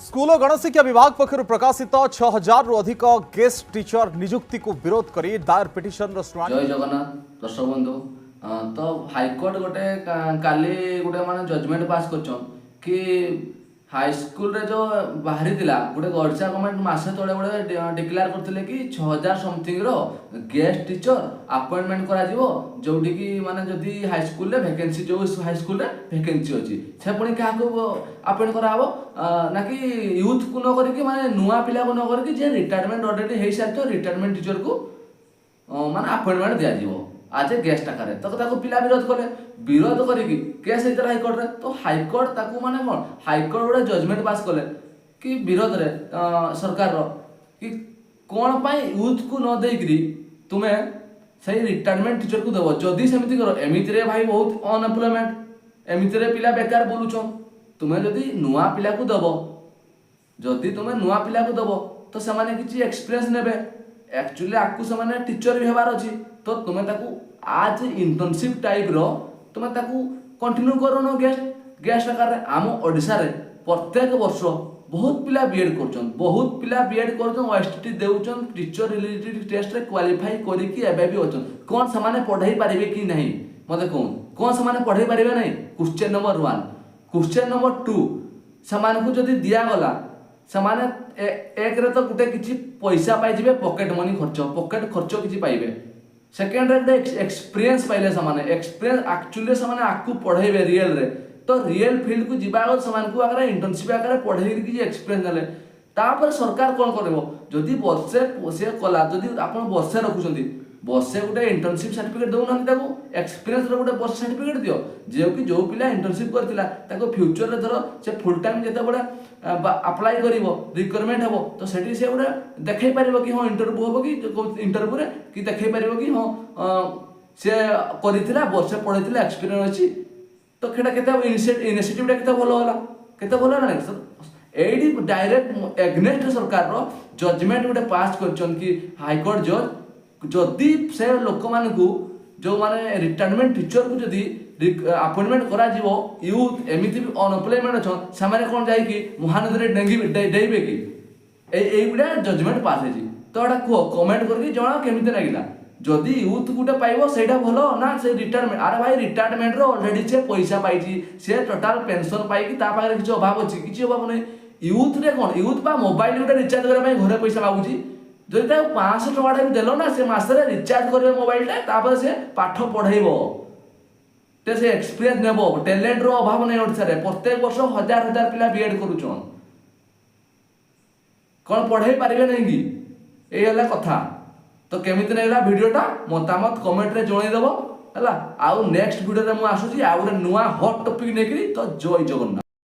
School ଓ ଗଣଶିକ୍ଷା ବିଭାଗ ପକ୍ଷରୁ ପ୍ରକାଶିତ 6000ରୁ ଅଧିକ ଗେଷ୍ଟ ଟିଚର ନିଯୁକ୍ତିକୁ ବିରୋଧ କରି ଦାୟର ପିଟିସନର ଶୁଣାଣି। ଜୟ ଜଗନ୍ନାଥ ଦର୍ଶକ ବନ୍ଧୁ। ତ ହାଇକୋର୍ଟ ଗୋଟେ କାଲି ଗୋଟେ ମାନେ ଜଜମେଣ୍ଟ ପାସ୍ କରିଛନ୍ କି ହାଇସ୍କୁଲରେ ଯେଉଁ ବାହାରିଥିଲା ଗୋଟେ, ଓଡ଼ିଶା ଗଭର୍ଣ୍ଣମେଣ୍ଟ ମାସେ ତଳେ ଗୋଟେ ଡିକ୍ଲେୟାର କରିଥିଲେ କି 6000 ସମଥିଙ୍ଗର ଗେଷ୍ଟ ଟିଚର ଆପଏଣ୍ଟମେଣ୍ଟ କରାଯିବ, ଯୋଉଠିକି ମାନେ ଯଦି ହାଇସ୍କୁଲରେ ଭ୍ୟାକେନ୍ସି, ଯେଉଁ ହାଇସ୍କୁଲରେ ଭ୍ୟାକେନ୍ସି ଅଛି। ସେ ପୁଣି କାହାକୁ ଆପଏଣ୍ଟ କରାହବ ନା କି ୟୁଥକୁ ନ କରିକି, ମାନେ ନୂଆ ପିଲାକୁ ନ କରିକି, ଯିଏ ରିଟାୟାରମେଣ୍ଟ ଅଲରେଡ଼ି ହେଇସାରିଥିବ, ରିଟାୟାରମେଣ୍ଟ ଟିଚରକୁ ମାନେ ଆପଏଣ୍ଟମେଣ୍ଟ ଦିଆଯିବ ଆଜ୍ ଏ ଗେଷ୍ଟ ଆକାରରେ। ତ ତାକୁ ପିଲା ବିରୋଧ କଲେ। ବିରୋଧ କରିକି କେସ୍ ହେଇଥିଲା ହାଇକୋର୍ଟରେ। ତ ହାଇକୋର୍ଟ ତାକୁ ମାନେ କ'ଣ, ହାଇକୋର୍ଟ ଗୋଟେ ଜଜମେଣ୍ଟ ପାସ୍ କଲେ କି ବିରୋଧରେ ସରକାରର କି କ'ଣ ପାଇଁ ୟୁଥକୁ ନ ଦେଇକିରି ତୁମେ ସେଇ ରିଟାୟାରମେଣ୍ଟ ଟିଚରକୁ ଦେବ? ଯଦି ସେମିତି କର, ଏମିତିରେ ଭାଇ ବହୁତ ଅନଏମ୍ପ୍ଲୟମେଣ୍ଟ, ଏମିତିରେ ପିଲା ବେକାର ବୁଲୁଛନ୍। ତୁମେ ଯଦି ନୂଆ ପିଲାକୁ ଦେବ, ଯଦି ତୁମେ ନୂଆ ପିଲାକୁ ଦେବ, ତ ସେମାନେ କିଛି ଏକ୍ସପିରିଏନ୍ସ ନେବେ। ଆକ୍ଚୁଆଲି ଆକୁ ସେମାନେ ଟିଚର ବି ହେବାର ଅଛି। ତ ତୁମେ ତାକୁ ଆଜ୍ ଇଣ୍ଟର୍ନସିପ୍ ଟାଇପ୍ର ତୁମେ ତାକୁ କଣ୍ଟିନ୍ୟୁ କରୁନ ଗେଷ୍ଟ ଆକାରରେ। ଆମ ଓଡ଼ିଶାରେ ପ୍ରତ୍ୟେକ ବର୍ଷ ବହୁତ ପିଲା ବି ଏଡ଼୍ କରୁଛନ୍, ବହୁତ ପିଲା ବି ଏଡ଼୍ କରୁଛନ୍, ଓଏସଟିଟି ଦେଉଛନ୍, ଟିଚର ଏଲିଜିବିଲିଟି ଟେଷ୍ଟରେ କ୍ୱାଲିଫାଇ କରିକି ଏବେ ବି ଅଛନ୍। କ'ଣ ସେମାନେ ପଢ଼େଇ ପାରିବେ କି ନାହିଁ? ମୋତେ କହୁନ୍, କ'ଣ ସେମାନେ ପଢ଼େଇ ପାରିବେ ନାହିଁ? Question number 1. Question number 2, ସେମାନଙ୍କୁ ଯଦି ଦିଆଗଲା, ସେମାନେ ଏକରେ ତ ଗୋଟେ କିଛି ପଇସା ପାଇଯିବେ, ପକେଟ ମନି ଖର୍ଚ୍ଚ, ପକେଟ ଖର୍ଚ୍ଚ କିଛି ପାଇବେ। ସେକେଣ୍ଡରେ ଗୋଟେ ଏକ୍ସପିରିଏନ୍ସ ପାଇଲେ ସେମାନେ। ଏକ୍ସପିରିଏନ୍ସ ଆକ୍ଚୁଆଲି ସେମାନେ ଆଗକୁ ପଢ଼େଇବେ ରିଏଲରେ। ତ ରିଏଲ ଫିଲ୍ଡକୁ ଯିବା ଆଗରୁ ସେମାନଙ୍କୁ ଆଗରେ ଇଣ୍ଟର୍ନସିପ୍ ଆକାରରେ ପଢ଼େଇକି କିଛି ଏକ୍ସପିରିଏନ୍ସ ନେଲେ, ତାପରେ ସରକାର କ'ଣ କରିବ? ଯଦି ବର୍ଷେ ସେ କଲା, ଯଦି ଆପଣ ବର୍ଷେ ରଖୁଛନ୍ତି, ବର୍ଷେ ଗୋଟେ ଇଣ୍ଟର୍ନସିପ୍ ସାର୍ଟିଫିକେଟ୍ ଦେଉନାହାନ୍ତି ତାକୁ? ଏକ୍ସପିରିଏନ୍ସର ଗୋଟେ ବର୍ଷ ସାର୍ଟିଫିକେଟ୍ ଦିଅ, ଯେଉଁ କି ଯେଉଁ ପିଲା ଇଣ୍ଟର୍ନସିପ୍ କରିଥିଲା, ତାକୁ ଫ୍ୟୁଚରରେ ଧର ସେ ଫୁଲ୍ ଟାଇମ୍ ଯେତେବେଳେ ଆପ୍ଲାଏ କରିବ, ରିକ୍ରୁଟମେଣ୍ଟ ହେବ, ତ ସେଠି ସେ ଗୋଟେ ଦେଖେଇ ପାରିବ କି ହଁ, ଇଣ୍ଟରଭ୍ୟୁ ହେବ କି ଇଣ୍ଟରଭ୍ୟୁରେ କି ଦେଖେଇ ପାରିବ କି ହଁ, ସେ କରିଥିଲା, ବର୍ଷେ ପଢ଼େଇଥିଲା, ଏକ୍ସପିରିଏନ୍ସ ଅଛି। ତ ସେଟା କେତେ ଇନିସିଏଟିଭଟା କେତେ ଭଲ ହେଲା, କେତେ ଭଲ ହେଲା ନାଇଁ? ଏଇଠି ଡାଇରେକ୍ଟ ଏଗନେଷ୍ଟ ସରକାରର ଜଜମେଣ୍ଟ ଗୋଟେ ପାସ୍ କରିଛନ୍ତି କି ହାଇକୋର୍ଟ ଜଜ୍, ଯଦି ସେ ଲୋକମାନଙ୍କୁ, ଯେଉଁମାନେ ରିଟାୟାରମେଣ୍ଟ ଟିଚରକୁ ଯଦି ଆପଏଣ୍ଟମେଣ୍ଟ କରାଯିବ, ୟୁଥ୍ ଏମିତି ବି ଅନଏମ୍ପ୍ଲୟମେଣ୍ଟ ଅଛନ୍, ସେମାନେ କ'ଣ ଯାଇକି ମହାନଦୀରେ ଡେଇଁବେ କି? ଏଇଗୁଡ଼ା ଜଜମେଣ୍ଟ ପାସ୍ ହେଇଛି। ତ ଏଇଟା କୁହ, କମେଣ୍ଟ କରିକି ଜଣାଅ କେମିତି ଲାଗିଲା। ଯଦି ୟୁଥ୍ ଗୋଟେ ପାଇବ ସେଇଟା ଭଲ ନା ସେ ରିଟାୟାରମେଣ୍ଟ? ଆରେ ଭାଇ, ରିଟାୟାରମେଣ୍ଟର ଅଲରେଡ଼ି ସେ ପଇସା ପାଇଛି, ସେ ଟୋଟାଲ ପେନସନ୍ ପାଇକି ତା ପାଖରେ କିଛି ଅଭାବ ଅଛି? କିଛି ଅଭାବ ନାହିଁ। ୟୁଥ୍ରେ କ'ଣ? ୟୁଥ୍ ବା ମୋବାଇଲ ଗୋଟେ ରିଚାର୍ଜ କରିବା ପାଇଁ ଘରେ ପଇସା ମାଗୁଛି। ଯଦି ତାକୁ 500 ଟଙ୍କାଟା ବି ଦେଲ ନା, ସେ ମାସରେ ରିଚାର୍ଜ କରିବ ମୋବାଇଲଟା, ତାପରେ ସେ ପାଠ ପଢ଼େଇବ, ତ ସେ ଏକ୍ସପିରିଏନ୍ସ ନେବ। ଟ୍ୟାଲେଣ୍ଟର ଅଭାବ ନାହିଁ ଓଡ଼ିଶାରେ। ପ୍ରତ୍ୟେକ ବର୍ଷ ହଜାର ହଜାର ପିଲା ବି ଏଡ଼୍ କରୁଛନ୍। କ'ଣ ପଢ଼େଇ ପାରିବେ ନାହିଁ କି? ଏଇ ହେଲା କଥା। ତ କେମିତି ଲାଗିଲା ଭିଡ଼ିଓଟା, ମତାମତ କମେଣ୍ଟରେ ଜଣେଇଦେବ, ହେଲା? ଆଉ ନେକ୍ସଟ ଭିଡ଼ିଓରେ ମୁଁ ଆସୁଛି ଆଉ ଗୋଟେ ନୂଆ ହଟ୍ ଟପିକ୍ ନେଇକିରି। ତ ଜୟ ଜଗନ୍ନାଥ।